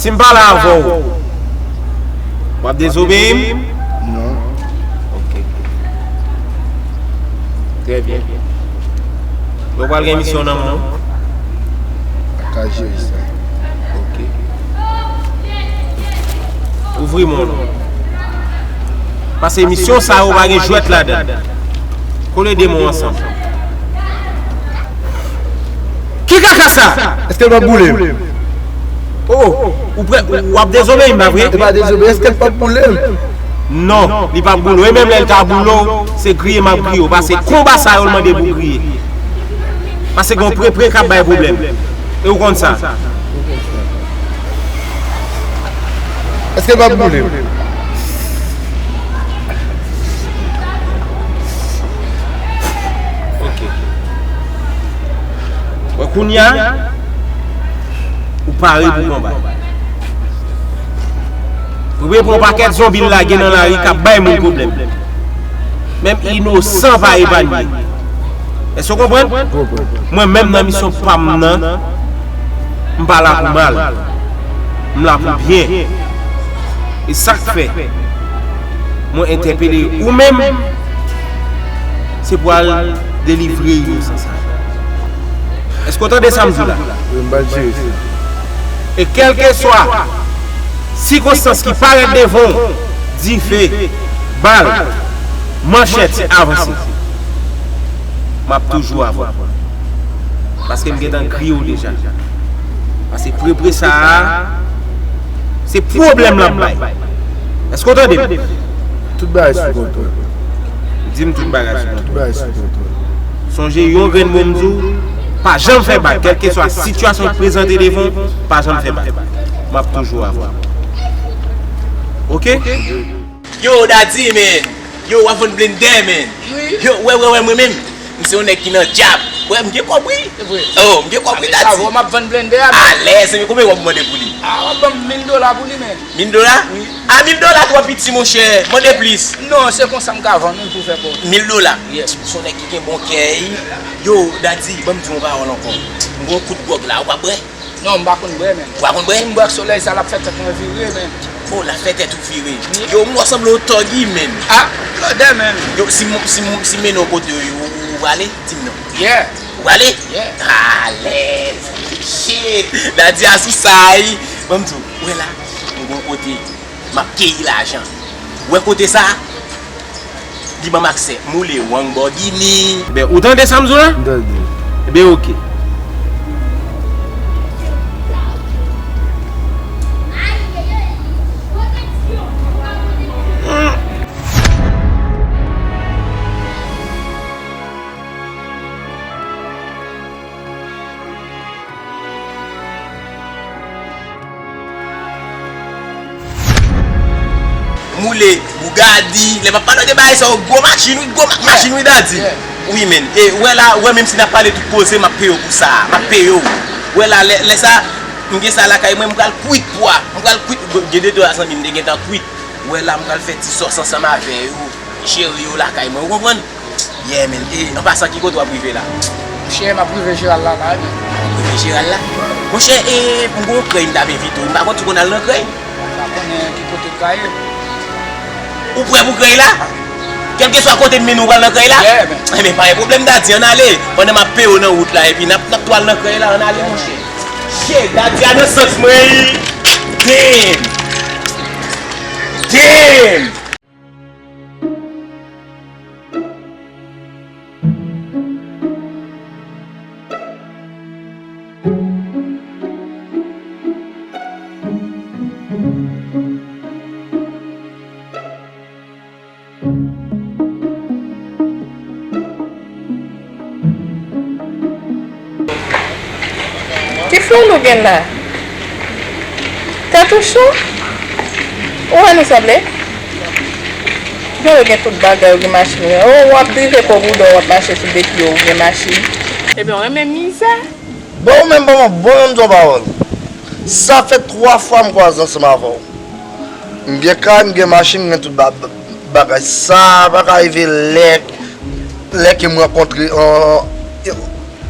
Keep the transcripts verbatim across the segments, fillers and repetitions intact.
Si m pale avè w, w ap dezobeyi m? Non. Ok. Trè byen. Ou pral gen misyon nan men w? Ka jere sa. Ok. Ouvri men w non. Paske misyon sa yo pa gen jwèt ladan l. Kole de men w ansanm. Ki kaka sa? Èske l p ap boule m? Oh, ou prè, w ap dezobeyi m, pa vre? E pa dezobeyi, èske l p ap boule m? Non, li p ap boule w. E menm lè l ta boule w, se griye m ap griye w. Paske konba sa yo l mande pou griye. Paske gen yon prepre k ap bay pwoblèm. E ou konn sa. Èske l p ap boule m? Ok. Bon, kounye a, ou pare pou konba. Ou vle pran yon pakèt zonbi l lage nan lari k ap bay moun pwoblèm. Menm inosan pa epanye. Èske w konprann? Konprann. Mwen menm nan misyon pa m nan, m pa la pou mal. M la pou byen. E sa k fè mwen entèpele ou menm, se pou al delivre inosan sa yo. Èske w tande sa m di w la? Wi, m pral tire sa. E kèlkeswa sikonstans ki parèt devan w, dife, bal, manchèt, se avanse. M ap toujou avè w. Paske m gentan griye w deja. Paske prepre sa a, se pwoblèm l ap bay. Èske w tande m? Tout bagay sou kontwòl. Di m tout bagay sou kontwòl. Tout bagay sou kontwòl. Sonje yon grenn mo m di w, pa janm fè bak. Kèlkeswa sitiyasyon ki prezante devan w, pa janm fè bak. M ap toujou avè w. Oke? Yo, Daddy, man. Yo, w ap vann blendè, man. Wi. Yo, wè, wè, wè, mwen menm. M se yon nèg ki nan djab. Wè, m gen kòb, wi. Se vre. Oh, m gen kòb, wi, Daddy. Sa vo m ap vann blendè a, man. Alèz, men konbyen w ap mande pou li? A, w ap ban m mil dola pou li, man. Mil dola? Wi. A, mil dola twò piti, monchè. Mande plis. Non, se konsa m ka vann, wi, pou fè kòb. Mil dola? Yes. M se yon nèg ki gen bon kè, wi. Yo, Daddy, ban m di w yon pawòl ankò. M gen yon kout gwòg la, ou pa bwè? Non, m pa konn bwè, menm. Ou pa konn bwè? Si m bwè ak solèy sa, l ap fè tèt mwen vire, menm. Oh, l ap fè tèt ou vire. Wi. Yo, m wè w sanble yon tòg, wi, menm. A, blòdè, menm. Yo, si m, si m, si m mennen w kote yo, ou, ou prale? Di m non. Yeah. Ou prale? Yeah. Alèz. Shit. Daddy a sou sa, wi. Ban m di w, ou wè la, m gen yon kote. M ap keyi lajan. Ou wè kote sa? Li ban m aksè moule Lamborghini. Ebyen, ou tande sa m di w la? M tande. Ebyen, oke. Moule Bugatti, lè m ap pale de bagay sa yo, gwo machin, wi, gwo ma-, machin, wi, Daddy. Yeah. Wi, men. E, wè la, wè, menm si n ap pale tout koze, m ap peye w pou sa. M ap peye w. Wè la, lè, lè sa, m gen sa lakay mwen, m pral kwit pwa. M pral kwit, gen de twa zanmi m te gentan kwit. Wè la, m pral fè ti sòs ansanm avè yo. Jere yo lakay mwen, ou konprann? Yeah, man. E, an pasan, ki kote w ap rive la? Monchè, m ap rive Jeral la, la, wi. W ap rive Jeral la? Monchè, e, m gen yon krèy m t ap envite w. M pa konn si w konn al nan krèy. M pa konnen ki kote l ka ye. Ou prè pou krèy la? Kèlkeswa kote m mennen w, w pral nan krèy la? Yeah, man. Enben, pa gen pwoblèm, Daddy, ann ale. Pandan m ap peye w nan wout la, epi n ap, n ap tou al nan krèy la, ann ale, monchè. Shit, Daddy a nan sans mwen, wi. Damn! Damn! Ki flou nou gen la? Tèt ou cho? Ou wè nou sanble? Yo, yo gen tout bagay, yo gen machin. Oh, w ap drive kò bouda w, w ap mache sou de pye w, ou gen machin. Ebyen, w renmen mizè? Bon, ou menm ban m, bon, ban m di w pawòl. Sa fè twa fwa m kwaze ansanm avè w. M gen kay, m gen machin, m gen tout ba-, ba-, bagay. Sa pa ka rive lè, lè ke m rankontre, an,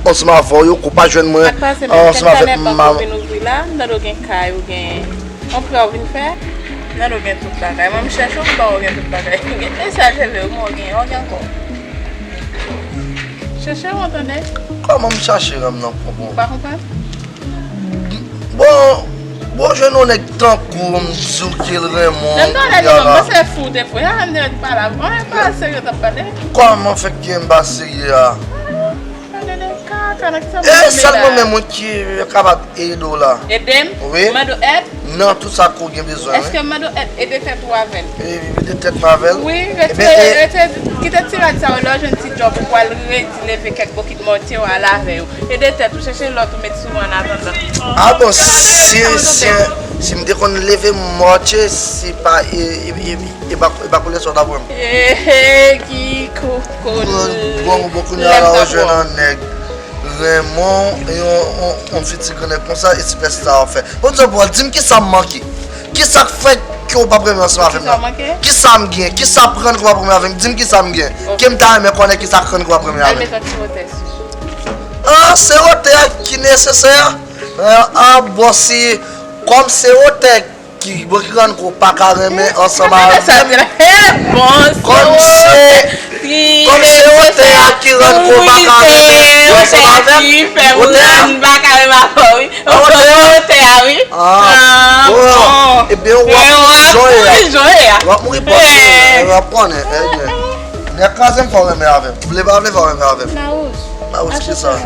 ansanm avè w, yo ko pa jwenn mwen, ansanm avèk m. Sa k pase menm? Kèk kanè bank ou vin ouvri la? M tande w gen kay, ou gen Yon prè w vin fè? Nan do gen tout bagay. Mwen m chèche w, m ba w gen tout bagay. Gen mesaj reve w, men w gen, w gen ankò. Chèche w, tande? Kòman m chache ranm nan pran pou ou? Ou pa konprann? Bon, bon, jwenn yon nèg tankou w, m di w ke l renmen w, kounye a la. Lè m te wè nèg yo, m panse fou w te fou. Ya, m te mèt pale avè w. Mwen pa serye w t ap pale. Kòman fè ke m pa serye a? Tande de kaka nan ki sa. E sèlman menm mwen ki kapab ede w la. Ede m? Wi. Mande w èd? Nan tout sa ke w gen bezwen, wi. Èske m mande w èd? Ede tèt ou avè l. E, ede tèt mwen avè l? Wi, retire, retire, kite ti rad sa yo, lè w jwenn ti djòb ou pral redi leve kèk bokit mòtye w ale avè yo. Ede tèt ou, chèche lòt ou met sou ou an atandan. A bon, si, si, si m te konn leve mòtye, se pa, e, e, e, e pa, e pa koulè sa w ta pran m. Ehe, ki kou. Bon, bon, kounye a la, w jwenn yon nèg renmen w, yon, yon, yon fiti gran nèg konsa, e sipèsta w ap fè. Bon, di w, di m kisa m manke? Kisa k fè ke w p ap renmen ansanm avè m nan? Kisa m manke? Kisa m gen? Kisa k rann ke w p ap renmen avè m? Di m kisa m gen. Ok. Ke m ta renmen konnen kisa k rann ke w p ap renmen avè m. Al met yon ti wotè sou. Ah, se wotè a ki nesesè? Ah, ah, bon, si, kòm se wotè ki, bon, ki rann ke w pa ka renmen ansanm avè m. Sa vle di, bon, kòm se, kòm se wotè a ki rann ke w pa ka renmen ansanm avè m, wotè a. M pa ka renmen avè w, wi. Ah, wotè a. Wotè a, wi. Ah, bon. Ebyen, w ap mouri jan w ye a. W ap mouri pòv, w ap konnen. Ebyen, nèg kraze m fò w renmen avè m. Vle pa vle fò w renmen avè m. Larousse. Larousse, kisa?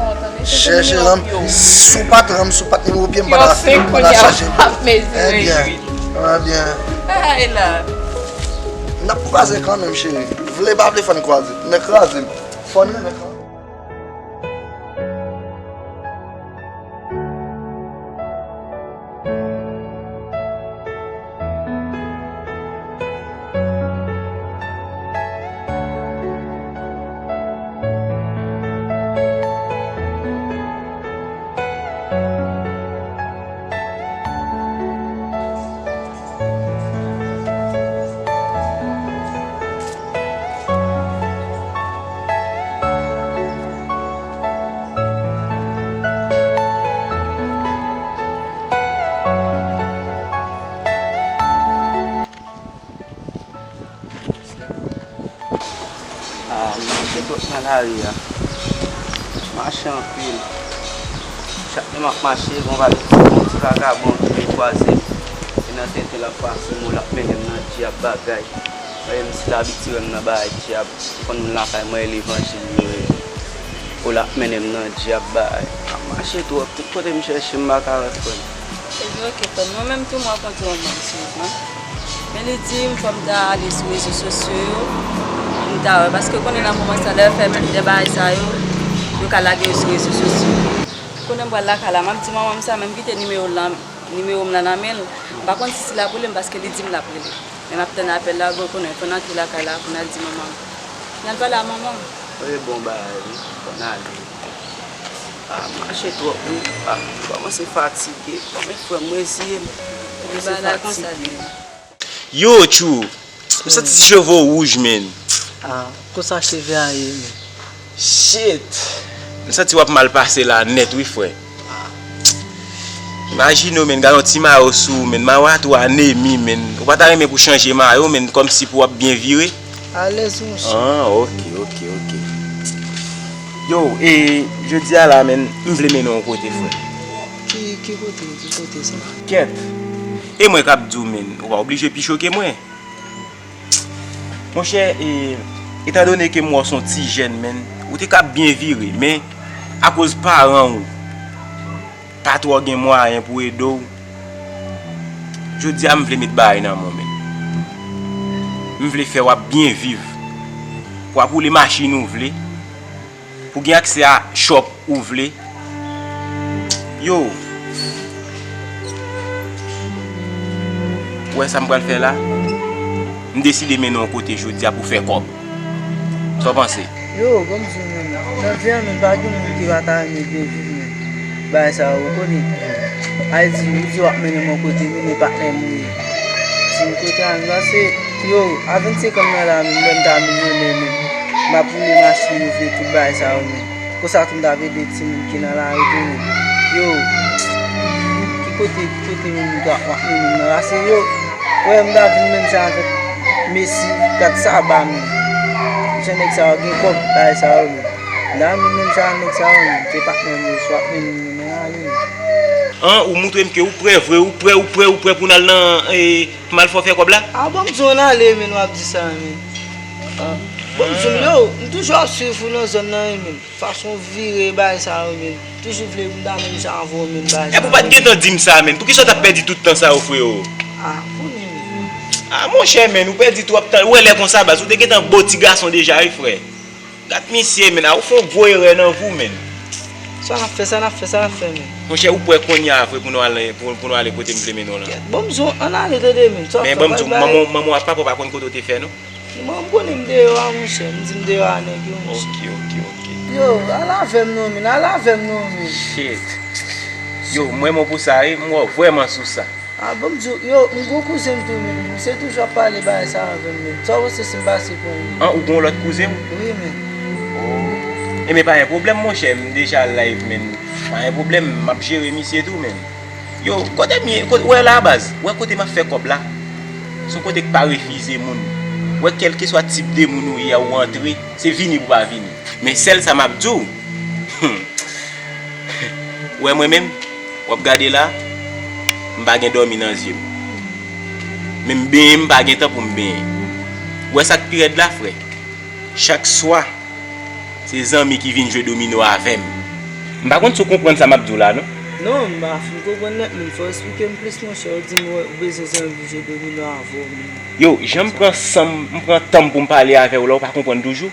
Chèche ranm. Si w pa t ranm, si w pa t nimewo pye m, m pa ta, m pa ta chache. Ebyen, ebyen. Ay la. N ap kwaze kanmenm, cheri. Vle pa vle, fò n kwaze. Nèg kraze m. Fò n renmen kanmenm. Ah, m mache twòp nan lari a. Mache anpil. Chak lè m ap mache, gon va-, gon ti vagabon ki vin kwaze m. E nan tenten l ap pase m, l ap mennen m nan dyab bagay. Paske misye abitye wè m nan bagay dyab. Konn moun lakay mwen e levanjil yo ye. Ou l ap mennen m nan dyab bagay. M ap mache twòp. Tout kote m chèche, m pa ka wè frè m. Ebyen, oke, frè m. Mwen menm tou, m rankontre yon moun, serye, non. Men li di m fò m ta ale sou rezo sosyo yo pou m ta wè. Paske ou konnen nan moman sa, lè yo fè de bagay sa yo, yo ka lage yo sou rezo sosyo. Konnen m pral lakay la, m ap di manman m sa, men m kite nimewo l nan, nimewo m lan nan men l. M pa konn si se l ap rele m, paske li di m l ap rele. Men m ap tann apèl la, bon, konnen fò n antre lakay la pou n al di manman m. N al pale a manman m. Wi, bon bagay, wi. Fò n ale. Ah, mache twòp, wi. Ah, m kòmanse fatige. Bon, men frè m, reziye m. Kòmanse fatige. Yo, Tchou, m santi ti cheve w wouj, menn. Ah, konsa cheve a ye, menn. Shit! M santi w ap mal pase la nèt wi, frè. Imajine w, menn, gade yon ti mayo sou ou, menn. Mayo a tou anemi, menn. Ou pa ta renmen pou chanje mayo, menn, kòmsi pou w ap byen vire? Alèz, monchè. Ah, ok, ok, ok. Yo, e, jodi a la, menn, m vle mennen w yon kote, frè. Ki, ki kote, ki kote sa? Kèt. E mwen k ap di w, menn. Ou pa oblije pi cho ke mwen. Monchè, e, etandone ke m wè w se yon ti jèn, menn, ou te ka byen vire, men akoz paran w pa twò gen mwayen pou ede w, jodi a m vle met bagay nan men w, menn. M vle fè w ap byen viv, pou w ap woule machin ou vle, pou w gen aksè a shop ou vle. Yo. Ou wè sa m pral fè la? M deside mennen w yon kote jodi a pou fè kòb. Sa w panse? Yo, ban m di w menm, nan vi an menm, pa gen moun ki pa ta renmen byen viv menm. Bagay sa yo, ou konnen. Ayiti, ou di w ap mennen m yon kote, menm e patnè m ou ye. Di m kote a, m pase, yo, a vennsenk an m nan la menm, lè m ta milyonè menm, m ap woule machin nou vle tout bagay sa yo menm. Konsa tou m t ap ede timoun ki nan lari tou menm. Yo, ki Kote, kote moun yo ap mennen m nan la, se yo. Wè, m ta vin menm jan avèk Messi, kat saba menm. Jan nèg sa yo gen kòb, bagay sa yo menm. La menm, menm jan nèg sa yo menm, se patnè m yo, swa ap mennen m nan ale menm. An, ou montre m ke ou prè vre, ou prè, ou prè, ou prè pou n al nan, e, Malfò fè kòb la? A bon, m di w ann ale, men w ap di sa, men. An, bon, m di w, yo, m toujou ap swiv ou nan zòn nan, men. Fason w vire bagay sa yo, men. Toujou vle m ta menm jan avè w, men, bagay sa yo. Epi w pa t gentan di m sa, men. Poukisa w t ap pèdi tout tan sa yo, freo? A, pou li menm. A, monchè, men, ou pèdi twòp tan. Ou wè lè konsa, baz, ou te gentan bo ti gason deja, wi, frè. Gad misye, men, a, ou fè yon gwo erè nan vi w, men. Sa n ap fè, sa n ap fè, sa n ap fè, men. Monchè, ou prè kounye a, vre, pou nou ale, pou, pou nou ale kote m vle mennen w lan? Kèt, bon, m di w, ann ale, tande, men. Sa w ap fè, bay, bay. Men, banm di w, manman, manman w ap pa papa konn kote w te fè, non? Mwen, m konnen m deyò a, monchè. M di m deyò a nèg yo, monchè. Ok, ok, ok. Yo, al avè m non, men. Al avè m non, men. Shit. Yo, m renmen w pou sa, wi. M wè w vrèman sou sa. A, bon, m di w, yo, m gon kouzen m tou, men. Misye toujou ap pale bagay sa avè m, men. Sa w panse si m pase pran li? An, ou gon lòt kouzen w? Wi, men. Oh. Enben, pa gen pwoblèm, monchè. M deja live, men. Pa gen pwoblèm, m ap jere misye tou, men. Yo, kote m ye, kote, wè la, baz, wè kote m ap fè kòb la. Se yon kote k pa refize moun. Wè, kèlkeswa tip de moun ou ye a, ou antre, se vini pou pa vini. Men sèl sa m ap di w, wè mwen menm, w ap gade la, m pa gen dòmi nan zye m. Men m benyen, m pa gen tan pou m benyen. Wè sa k pi rèd la, frè? Chak swa, se zanmi ki vin jwe domino avè m. M pa konn si w konprann sa m ap di w la, non. Non, m pa fin konprann nèt, men fò w eksplike m plis, monchè. Ou di m ou bezwen zanmi pou jwe domino avè w, men. Yo, jan m pran san m, m pran tan m pou m pale avè w la, ou pa konprann toujou?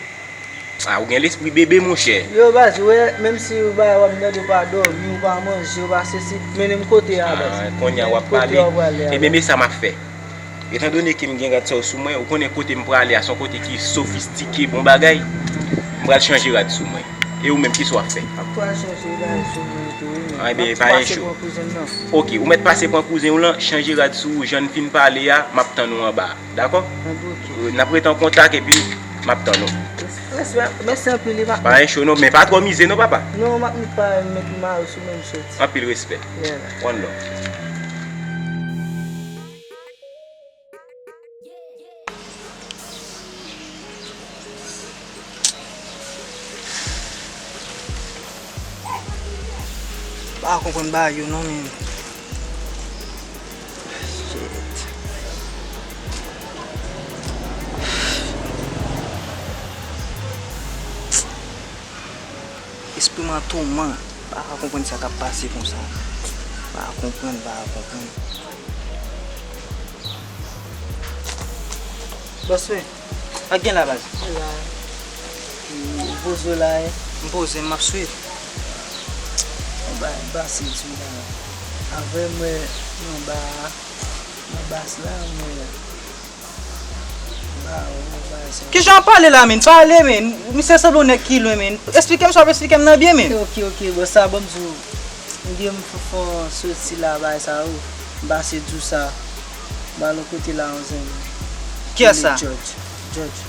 A, ou gen lespri bebe, monchè. Yo, baz, ou wè, menm si w pa, w ap mande w pa dòmi, w pa manje, w pa sesi, mennen m kote a, baz. A, kounye a w ap pale. Mennen m kote w ap prale a, baz. Ebyen, men sa m ap fè. Etandone ke m gen rad sa yo sou mwen, ou konnen kote m prale a se yon kote ki sofistike, bon bagay, m pral chanje rad sou mwen. E ou menm, kisa w ap fè? M ap pral chanje rad sou mwen tou, wi, men. A, ebyen, pa gen cho. M ap pase pran kouzen m nan. Ok, ou mèt pase pran kouzen w lan, chanje rad sou ou, jan n fin pale a, m ap tann ou anba a. Dakò? Enben, ok. N ap rete an kontak epi m ap tann ou. Respè, mèsi anpil, wi, m ap... Pa gen cho non, men pa twò mize non, papa. Non, m ap met pa, met mare sou mwen, m soti. Anpil respè. Yeah. One love. Pa konprann bagay yo non, men. Shit. Espri m an touman. Pa ka konprann sa k ap pase konsa. Pa konprann, pa konprann. Bòs mwen, sa k gen la, baz? La. Ou poze w la, wi? M poze, m ap swiv. Yon bagay m pase di w la. Avè m wè nan ba a, nan bas la, m wè. Ba a, ou wè bagay sa. Kijan w ap pale la, men? Pale, men. Misye sanble yon nèg ki lwen, men. Esplike m sa w ap esplike m nan byen, men. Ok, ok, bòs, sa bon, m di w. M gen m fè, fè yon soti la, bagay sa yo. M pase di w sa. M al yon kote la, yon zanmi. Kiyès sa? George. George.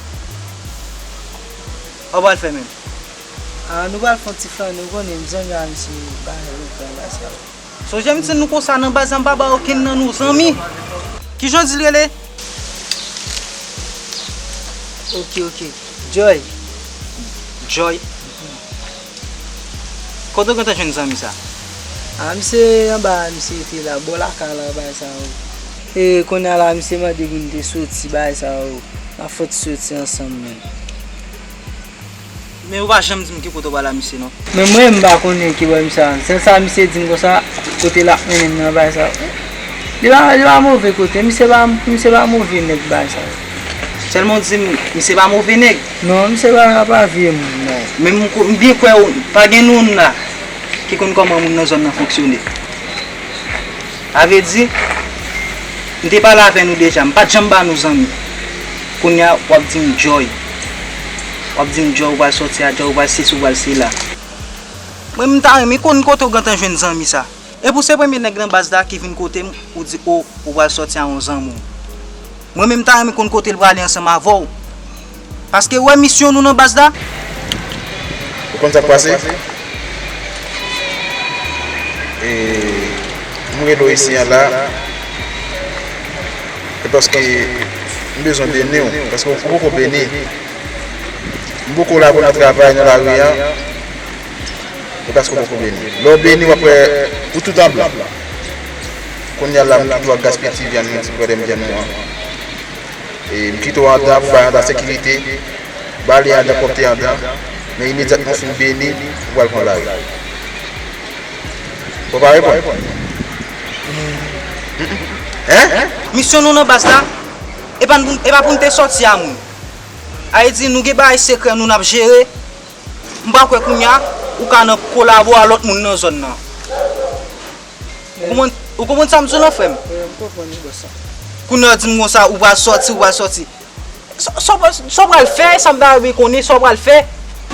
Sa w pral fè menm? A, nou pral fè yon ti flannen, ou konnen, m zanmi a misye, bagay lokal la, sa yo. Sonje m di nou konsa nan baz la, m pa ba okenn nan nou zanmi. Kijan w di l rele? Ok, ok. Joy. Joy. Kote w gentan jwenn zanmi sa? A, misye anba, misye te la, bò lakay la, bagay sa yo. E kounye a la, misye mande pou n te soti, bagay sa yo. N ap fè ti soti ansanm menm. Men ou pa janm di m ki kote w pral a misye non. Men mwen, m pa konnen ki bò misye a. Sèl sa misye di m konsa, kote l ap mennen m nan, bagay sa yo. Li pa, li pa move kote, misye pa, misye pa move nèg, bagay sa yo. Sèlman w di m, misye pa move nèg? Non, misye pa, pa vye moun, non. Men m, m byen kwè w, pa gen noun la ki konn kòman moun nan zòn nan fonksyone. Sa vle di, m te pale avè nou deja, m pa t janm ba nou zanmi. Kounye a, w ap di m Joy. W ap di m Joy, ou pral soti a Joy, ou pral sesi, ou pral sela. Mwen, m ta renmen konn kote w gentan jwenn zanmi sa. Epi w se premye nèg nan baz la ki vin kote m, ou di, o, ou pral sòti a yon zanmi w. Mwen menm, m ta renmen konn kote l prale ansanm avè w. Paske w wè misyon nou nan baz la. Ou konn sa k pase? E, M rele w isi an la, se paske m bezwen beni w, paske w poko beni. M poko la pou nan travay nan lari an, e paske w poko beni. Lè w beni, w ap wè ou tout an blan. Kounye a la, m toujou ap gaspiye ti vyann mwen, ti pwèlèm vyann mwen an. E m kite w andan pou bay andan sekirite, bale andan, pwòpte andan, men imedyatman w fin beni, ou pral pran lari. Ou pa reponn? Hein? Misyon nou nan baz la, e pa, e pa pou n te sòti a moun. Sa vle di nou gen bagay sekrè nou n ap jere. M pa kwè kounye a ou ka nan kolabo a lòt moun nan zòn nan. Ou konprann, ou konprann sa m di w lan, frè m? Wi, m konprann wi, bòs la. Kounye a w di m konsa, ou pral sòti, ou pral sòti. Sa, sa w pral, sa w pral fè, sa m ta renmen konnen, sa w pral fè?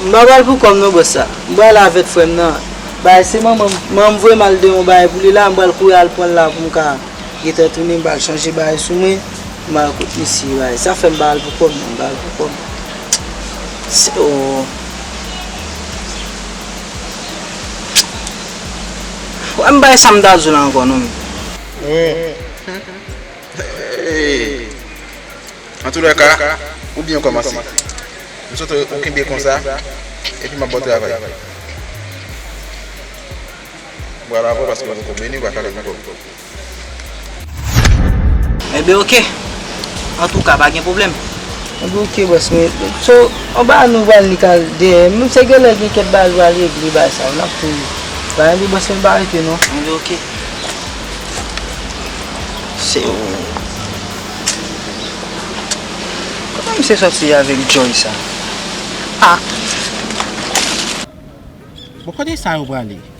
M pa pral pou kò m non, bòs la. M pral avèk frè m nan. Bagay se manman m, manman m voye m al de yon bagay pou li la, m pral kouri al pran l la pou m ka gentan tounen, m pral chanje bagay sou mwen, m al kot misye, bagay. Sa fè m pa al pou kò m non, m pa al pou kò m. Se, o. Wè m bay sa m ta di w la ankò non. Hey. Antoulèka, ou byen kòmanse. M swete ou kenbe konsa, epi m ap ba w travay. Bra la pou paske ou poko beni, ou pa ka leve kò w. Enben, oke. Antouka, pa gen pwoblèm. Enben, oke, bòs, men, so, anba nou pral li kal dèyè. Menm se genlè gen kèk bagay pral regle, bagay sa yo, n ap tou. Ba, enben, bòs, men pa rete, non. Enben, oke. Se ou. Kòman misye sòti avèk Joy sa? Ah! Bon, kote sa yo prale?